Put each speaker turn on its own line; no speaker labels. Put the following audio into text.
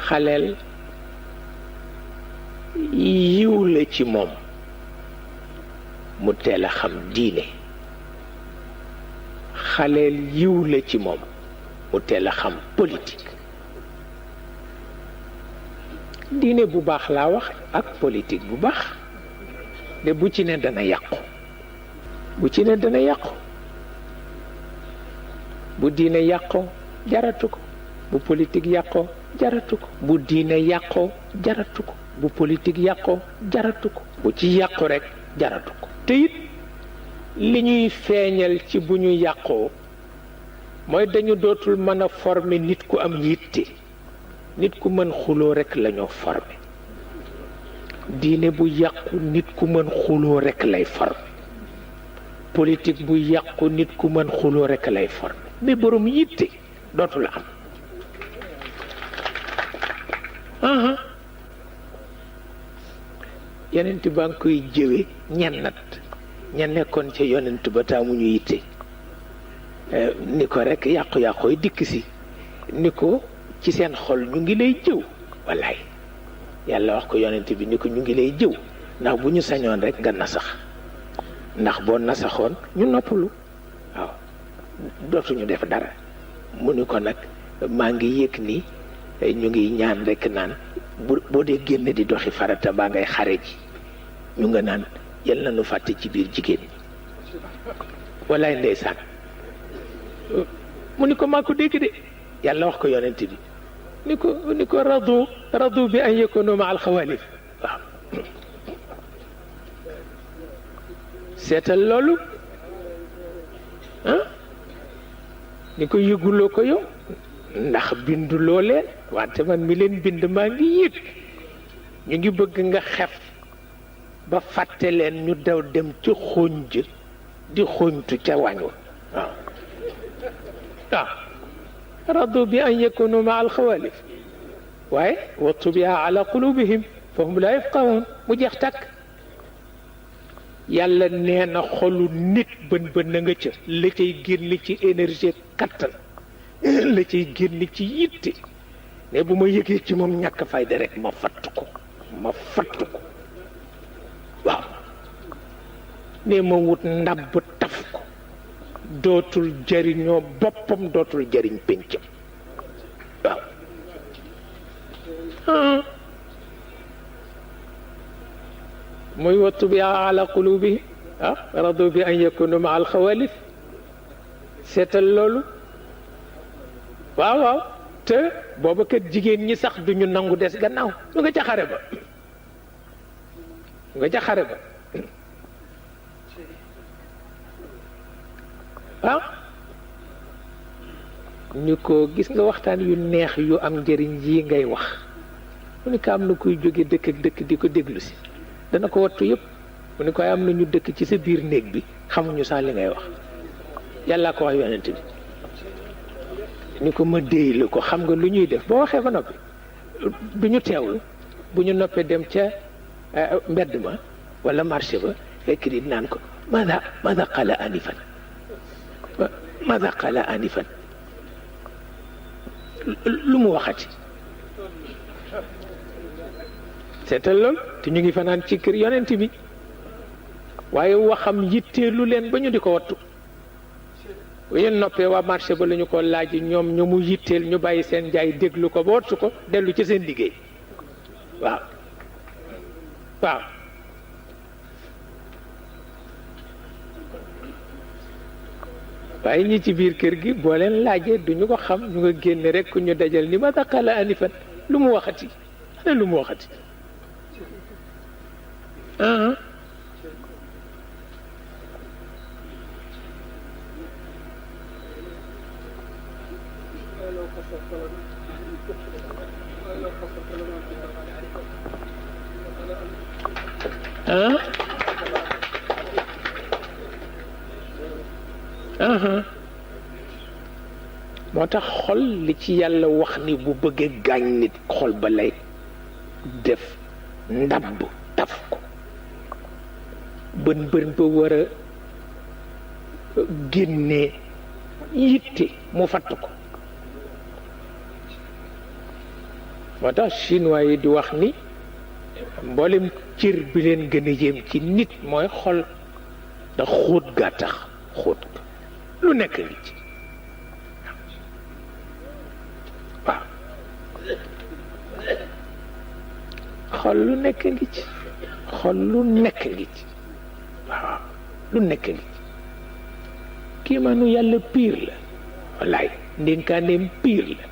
xaleel yiw la ci moom mu teel a xam diine xaleel yiw la ci moom mu teel a xam politique diine bu baax laa wax ak politique bu baax de bu ci ne dana yàqu bu ci ne dana yàqu bu diine yàqoo jaratu ko bu politique yàqoo jaratu ko bu diine yàqoo jaratu ko bu politique yàqoo jaratu ko bu ci yàqu rekk jaratu ko te it li ñuy feeñal ci bu ñu yàqoo mooy dañu dootul mën a former nit ku am yitte nit ku mën xuloo rekk lañoo former diine bu yàqu nit ku mën xuloo rekk lay former politique bu yàqu nit ku mën xuloo rekk lay former mais borom yitte dootul am yonent baa ngi koy jëwe ñennat ña nekkoon ca yonent ba taamuñu yitte ni ko rekk yàqu-yàqooy dikk si ni ko ci seen xol ñu ngi lay jëw wallaay yàlla wax ko yonent bi ni ko ñu ngi lay jëw ndax bu ñu sañoon rekk nga nasax ndax boo nasaxoon ñu noppalu waaw dootuñu def dara mu ni ko nag maa ngi yëg ni ñu ngi ñaan rekk naan boo dee génn di doxi farata baa ngay xare ji ñu nga naan yal na nu fàtte ci biir jigéen ñi wallaay ndeysaan mu ni ko maa ko dégg de yàlla wax ko yonent bi ni ko radu bi an yakunu ma al xawalif waaw seetal loolu ni ko yëguloo ko yow ndax binduloo leen wante man mi leen bind maa ngi yëg ñu ngi bëgg nga xef ba fàtte leen ñu daw dem ci xóonj di xóontu ca wañ wa waaw radu bi an yakunu ma al xawalif waaye wa tubiha ala qulubihim fa hum la yafqahun mu jeex takk yàlla nee na xolu nit bën na nga ca la cay génn ci énergie kattan la cay génn ci yitte ne bu ma yëgee ci moom ñàkk fayda rek ma fatt ko waaw ne ma wut ndab taf ko dootul jariñoo boppam dootul jariñ péncam waaw muy wattu bi ala qulubi radu bi an yakunu ma al xawalif seetal loolu waaw te booba kat jigéen ñi sax duñu nangu des gannaaw ñu nga ca xare ba ñu ko gis nga waxtaan yu neex yu am njëriñ yi ngay wax mu ni ko am na kuy jóge dëkk ak dëkk di ko déglu si dana ko wattu yëpp mu ni ko am na ñu dëkk ci sa biir néeg bi xamuñu sax li ngay wax yàlla ko wax yonent bi ni ko ma déy la ko xam nga lu ñuy def boo waxee ba noppi du ñu teewlu bu ñu noppee dem ca mbedd ma wala marché ba fekk di naan ko mada qala anifan lu mu waxati seetal lool te ñu ngi fanaan ci kër yonent bi waaye waxam yitteelu leen ba ñu di ko wattu bu ñu noppee waa marché ba la ñu ko laaj ñoom ñu mu yitteel ñu bàyyi seen jaay déglu ko ba wattu ko dellu ci seen liggéey waaw waaye ñi ci biir kër gi boo leen laajee duñu ko xam ñu nga génn rek ku ñu dajal ni ma daqala anifan lu mu waxati moo tax xol li ci yàlla wax ni bu bëggee gaañ nit xol ba lay def ndabb taf ko bën ba war a génnee yitte mu fatt ko moo tax chinois yi di wax ni mboolem cër bi leen gën a yéem ci nit mooy xol ndax xóot gaa tax xóot ga lu nekk ngi ci waaw xol lu nekk ngi ci xol lu nekk ngi ci waaw lu nekk ngi ci kii manu yàlla piir la wallaay ndénkaaneem piir la